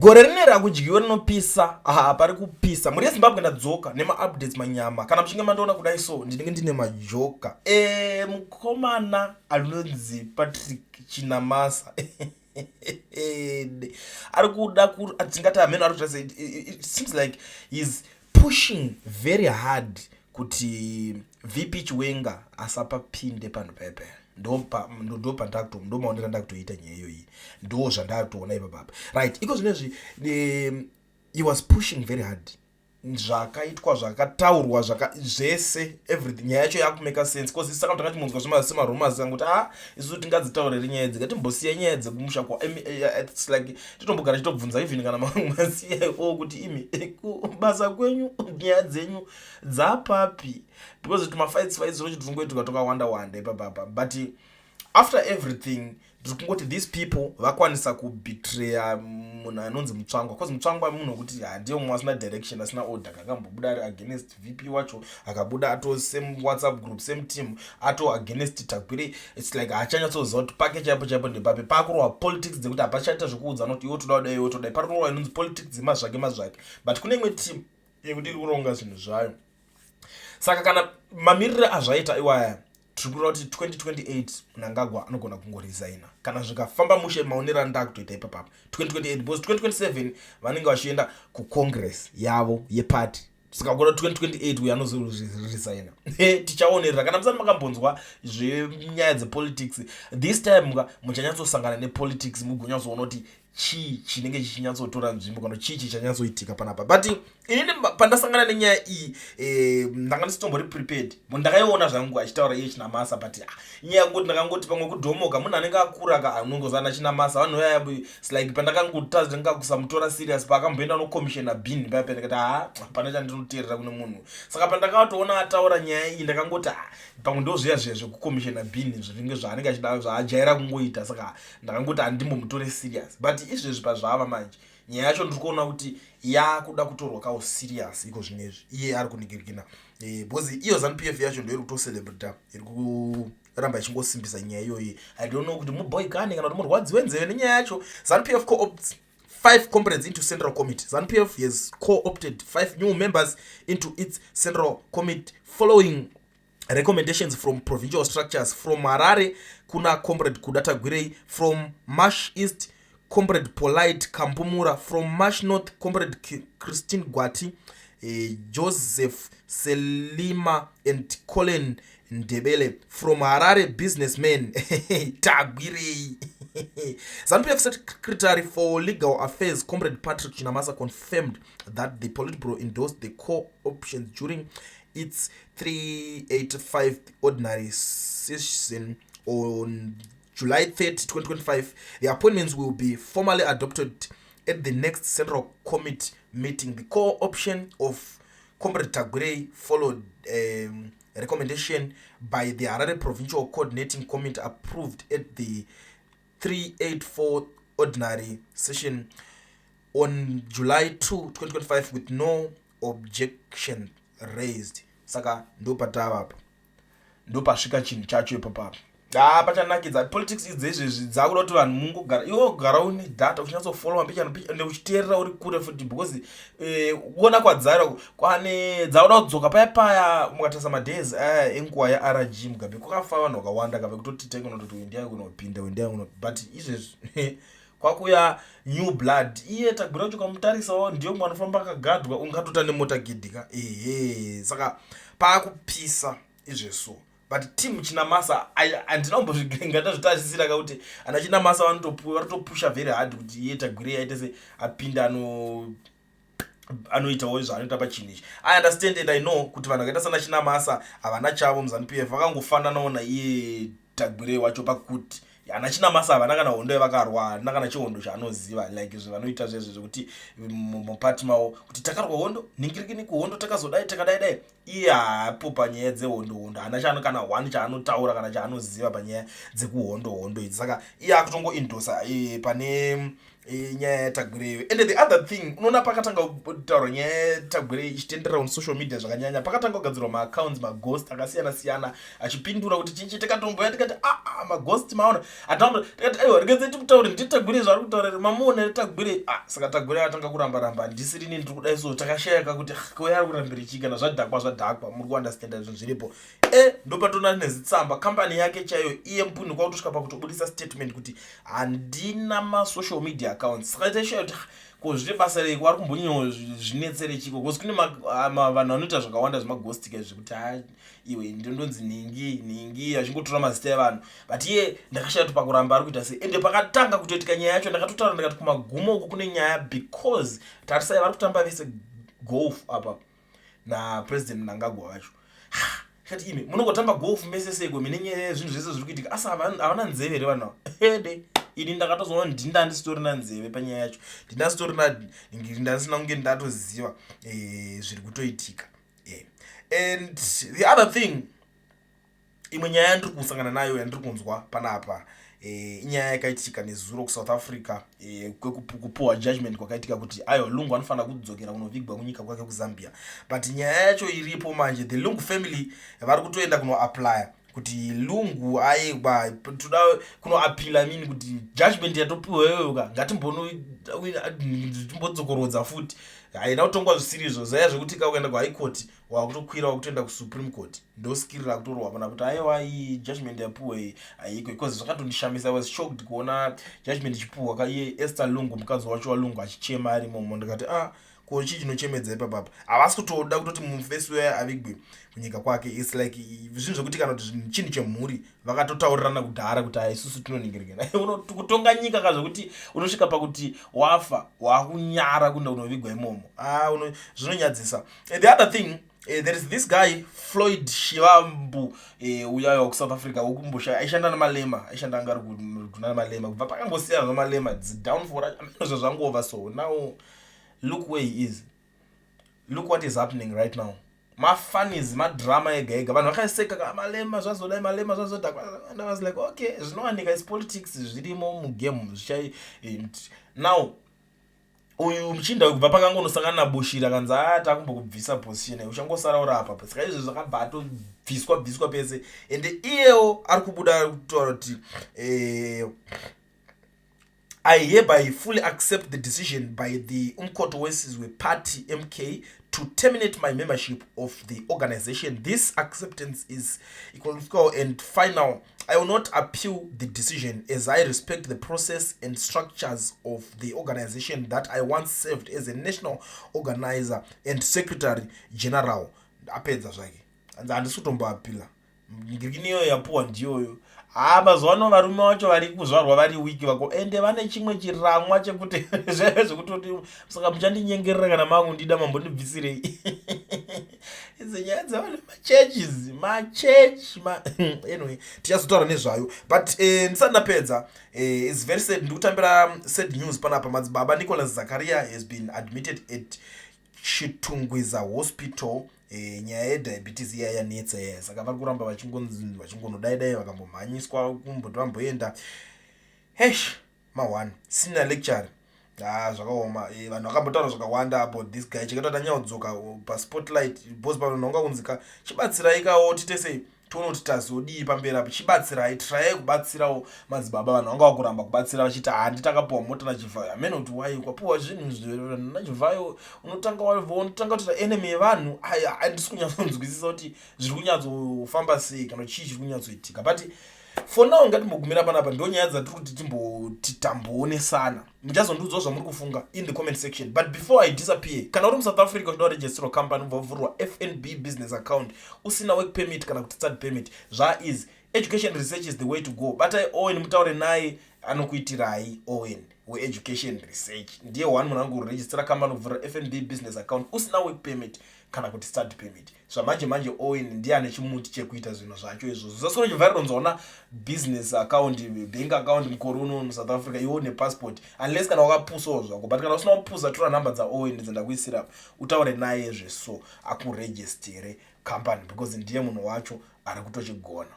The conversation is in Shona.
Gore rine rakudyiwa rinopisa. Aha, pari kupisa. Mhuri yeZimbabwe, ndadzoka nemaupdates manyama. Kana muchinge mandiona kudai so, ndinenge ndine majoka. Mukomana anonzi Patrick Chinamasa ari kuda, tingati hameno ari kuita, it seems like he's pushing very hard kuti VP Chiwenga asapapinde panhu paipa. Ndo maonero andakutoita nyaya iyoyi, ndo zvandakutoona ipapapa. Right, iko zvinezvi he was pushing very hard. Zvakaitwa, zvakataurwa, zvese, everything, nyaya yacho yakumake sense, because saka takachimunzwa semarumours angoti a ah, isusu tingadzitauriri nyaya idzi, ngatimbosiya nyaya dzekumusha kwa. It's like titombogara chitobvunza even kana maCIO kuti imi basa kwenyu nyaya dzenyu dzapapi, because tumafights fights rochi tiri twakawanda wanda ipapapa. But after everything, ndiri kungoti these people vakwanisa kubetraya munhu anonzi Mutsvangwa, because Mutsvangwa munhu wekuti handiye mumwe asina direction, asina order. Kakambobuda ari against VP wacho, akabuda ato same WhatsApp group, same team, ato against Tagwirei. It's like haachanyatsoziva kuti pake chaipo chaipo ndepapi. Pakurwa politics dzekuti hapachaita zvekuudza kuti iwe toda kudai, iwe todai. Pari kurwa inonzi politics dzemazvake mazvake, but kune imwe team yekuti iri kuronga zvinhu zvayo. Saka kana mamiriro azvaita iwaya, tiri kureva kuti 2028 Mnangagwa anogona kungoresigna kana zvikafamba mushe, maonero andakutoita ipapapa. 2028, because 2027 vanenge vachienda kucongress yavo yeparty, saka kuda 2028 uyo anozoresigna. Tichaonerera. Kana musati makambonzwa zvenyaya dzepolitics, this time ka muchanyatsosangana nepolitics, mugonyatsoona kuti chii chinenge chichinyatsotora nzvimbo kana chii chichanyatsoitika panapa. But inini pandasangana nenyaya iyi, ndanga ndisitombori prepared. Ndakaiona zvangu achitaura iye Chinamasa, but ah, inyaya yekungoti ndakangoti pamwe kudhomoka, munhu anenge akura ka, unongozana Chinamasa vanhu vaya. It's like pandakangotanga kusamutora serious paakamboenda nocommissiona bin paya, ndikati ha, hapana chandinoteerera kune munhu. Saka pandakatoona ataura nyaya iyi, ndakangoti ha, pamwe ndo zviya zviya zvekucommissiona bin zvinenge zvaanenge achida, zvaajaira kungoita. Saka ndakangoti handimbomutore serious, but izvezvi pazvava manje, nyaya yacho ndiri kuona kuti yakuda kutorwa kawo serious iko zvinezvi. Iye ari kunigirigina, because iyo ZANU PF yacho ndo iri kutocelebrata, iri kuramba ichingosimbisa nyaya iyoyi. I don't know kuti muboykani kana kuti murwadzi wenzeve nenyaya yacho. ZANU PF co-opts five comrades into central committee. ZANU PF has co-opted five new members into its central committee following recommendations from provincial structures. From Harare kuna Comrade Kuda Tagwirei, from Mash East Comrade Polite Kampumura, from Mash North Comrade Christine Gwati, Joseph Selima and Colin Ndebele, from Harare businessman Tagwirei. ZANU PF secretary for legal affairs Comrade Patrick Chinamasa confirmed that the Politburo endorsed the co-options during its 385th ordinary session on July 30, 2025. The appointments will be formally adopted at the next central committee meeting. The co-option of Comrade Tagwirei followed a recommendation by the Harare Provincial Coordinating Committee approved at the 384 ordinary session on July 2, 2025, with no objection raised. Saka ndopatava apa, ndopasvika chinhu chacho ipapapa. Ha, pachanakidza. Politics idzi izvezvi dzakuda kuti vanhu mungogara, iwe ugara une data, uchinyatsofollowa mbichana ende uchiteerera uri kure futi, because kuona kwadzara kwane dzakuda kudzoka paya paya. Mukatarisa madays aya enguva yaRG Mugabe, kwakafa vanhu vakawanda kave kutoti taigona uyu ndiye kunopinda, uyu ndiye kuno, but izvezvi kwakuya new blood. Iye Tagwirei kuti ukamutarisawo ndiyo mwe anofamba akagadwa, ungatota nemota gidhika ehe. Saka paakupisa izveso, but team Chinamasa handina kumbozvigenga ndazvitarisira kakuti ana Chinamasa vanotopusha very hard kuti iye Tagwirei aite se apinda, anoitawo zvaanoita pachinhu ichi. I understand and I know kuti vanhu vakaita sana Chinamasa havana chavo muZANU PF, vakangofananawo naiye Tagwirei wacho, pakuti hana Chinamasa havana kana hondo yavakarwa, handina kana chihondo chaanoziva, like zvavanoita zvezvo zvekuti mupati mavo kuti takarwa hondo ningirikini kuhondo, takazodai, takadai dai. Iye haapo panyaya dzehondo hondo, haana chaano kana one chaanotaura kana chaanoziva panyaya dzekuhondo hondo idzi. Saka iye akutongoendorsa pane Nyaya yaTagwirei. And the other thing, unoona pakatanga kutaurwa nyaya yaTagwirei ichitenderera on social media zvakanyanya, pakatanga kugadzirwa maaccounts, maghost akasiyana siyana, achipindura kuti chichi. Tikatomboya tikati, aa ah, maghost maona atamba. Tikati, aiwa, regedzai tikutaure, ndiTagwirei zvaari kutaura, mamuona here Tagwirei? Ah, saka Tagwirei atanga kuramba ramba, handisirini, ndiri kudai. So takashayaka kuti koya ari kurambire chii. Kana zvadhakwa, zvadhakwa, muri kuunderstanda zvinhu zviripo. Ndopatoona nezitsamba, kambani yake chaiyo iye mbuni, kwakutosvika pakutobudisa statement kuti handina masocial media accounts. Saka taishaya kuti ko zvine basa rei, vari kumbonyanyo zvinetsere chiko, because kune vanhu vanoita zvakawanda zvemaghost ka, zvekuti ha, iwe ndondonzi nhingi nhingi, achingotora mazita evanhu. But iye ndakashaya kuti pakuramba ari kuita sei. Ende pakatanga kutoitika nyaya yacho, ndakatotaura ndikati kumagumo uku kune nyaya, because tarisai, vari kutamba vese golf apa naPresident Mnangagwa vacho. Kati imi munongotamba golf mese seiko mine nyaya yezvinhu zvese zviri kuitika? Asi havana nzeve here vanhu ava? Ede ini ndakatozoona ndinda ndisitorina nzeve panyaya yacho, ndindasitorina, ndasina kunge ndatoziva zviri kutoitika. And the other thing, imwe nyaya yandiri kusangana nayo, yandiri kunzwa panapa, inyaya yakaitika nezuro kuSouth Africa, kwekupuhwa judgment kwakaitika kuti aiwa, Lungu anofanira kudzokera kunovigwa kunyika kwake kuZambia. But nyaya yacho iripo manje, the Lungu family vari kutoenda kunoapplya kuti Lungu aiwa, toda kunoappeala mini kuti judgment yatopiwa iyoyo ka, ngatimbodzokorodza futi, haina kutongwa zvisiri izvo. Zaya zvekuti ka ukaenda kuHigh Court, wakutokwira wakutoenda kuSupreme Court, ndoskirira kutorwa pana kuti aiwa, iyi judgment yapuwa iyi haiko, because zvakatondishamisa. I was shocked kuona judgment ichipuhwa kaiye Esther Lungu, mukadzi wacho waLungu, achichema ari imomo. Ndikati, ah, ko chii chinochemedza ipapapa? Havasi kutoda kutoti mufesi uya avigwe kunyika kwake. It's like zvinhu zvekuti kana kuti chinhu chemhuri, vakatotaurirana kudhara kuti hai, isusu tinoningirikana kutonga nyika ka, zvekuti unosvika pakuti wafa wakunyara kuenda kunovigwa imomo. Ah, zvinonyadzisa. The other thing, there is this guy Floyd Shivambu, uyayo kuSouth Africa, wekumbosha aishanda naMalema, aishanda anga ari kuna naMalema. Kubva pakangosiyana naMalema, downfall ameno zvazvangova. So now look where he is, look what is happening right now. Mafunnies, madrama ega ega. Vanhu vakaseka ka Malema zvazodai, Malema zvazodhakwa, and I was like, okay, zvinowanika, is politics, zvirimo mugame zvichai. Now uyu muchinda kubva pakangonosangana naBushiri, akanzi a, takumbokubvisa position, uchangosara uri apa. Saka izvo zvakabva atobviswa bviswa pese. Ende iyewo ari kubuda, ari kutaura kuti "I hereby fully accept the decision by the Umkhonto weSizwe Party, MK, to terminate my membership of the organization. This acceptance is equal and final. I will not appeal the decision as I respect the process and structures of the organization that I once served as a national organizer and secretary general." Apedza zvake, handisi kutomboappeala. Ngirikiniyo yapuwa ndiyoyo. Ha, mazuva ano varume vacho vari kuzvarwa vari weak vako, ende vane chimwe chiramwa chekuti zvekutoti saka muchandinyengerera kana makundida, mambondibvisirei idzi nyaya dzevanhu machurches, machurch ma anyway, tichazotaura nezvayo. But ndisati ndapedza, it's very sad, ndiri kutambira sad news panapa. Madzibaba Nicholas Zakaria has been admitted at Chitungwiza Hospital. Nyaya yediabetes iya yanetsa iya, saka vari kuramba vachingonodai dai vakambomhanyiswa kumboti vamboenda. Hesh, ma1 senior lecture, ha, zvakaoma. Vanhu vakambotaura zvakawanda about this guy, chikaita kuti anyanyodzoka paspotlight, because pavanhu vanga kunzika, chibatsirai kawo, tiite sei, tione kuti tazodii pamberi apo, chibatsirai, tryai kubatsirawo madzibaba. Vanhu vanga vakuramba kubatsira vachiti handi takapiwa mota naChivhayo. Hamene kuti wai kwapiwa zvinhu naChivhayo, unotanga kutoita enemy yevanhu. Handisi kunyatsonzwisisa kuti zviri kunyatsofamba sei kana chii chiri kunyatsoitika, but for now ngatimbogumira panapa. Ndo nyaya dzatiri kuti timboti tamboonesana. Muchazondiudzawo zvamuri kufunga in the comment section. But before I disappear, kana uri muSouth Africa uchida kuregisterwa company, ubva kuvhurwa FNB business account, usina work permit kana kuti study permit, zvaiz Education Research is the way to go. Batai Owen, mutaure naye, anokuitirai. Owen weEducation Research ndiye one munhu angoregistera company, kuvhura FNB business account usina work permit kana kuti study permit. Zvamanje manje Owen ndiye ane chimuti chekuita zvinhu zvacho izvozvo. Zasoro chivharironzwaona business account, bank account mukore uno muSouth Africa, iwo nepassport, unless kana wakapusawo zvako. But kana usina kupusa, tora nhamba dzaOwen dzendakuisira, utaure naye zveso akuregistere company, because ndiye munhu wacho ari kutochigona.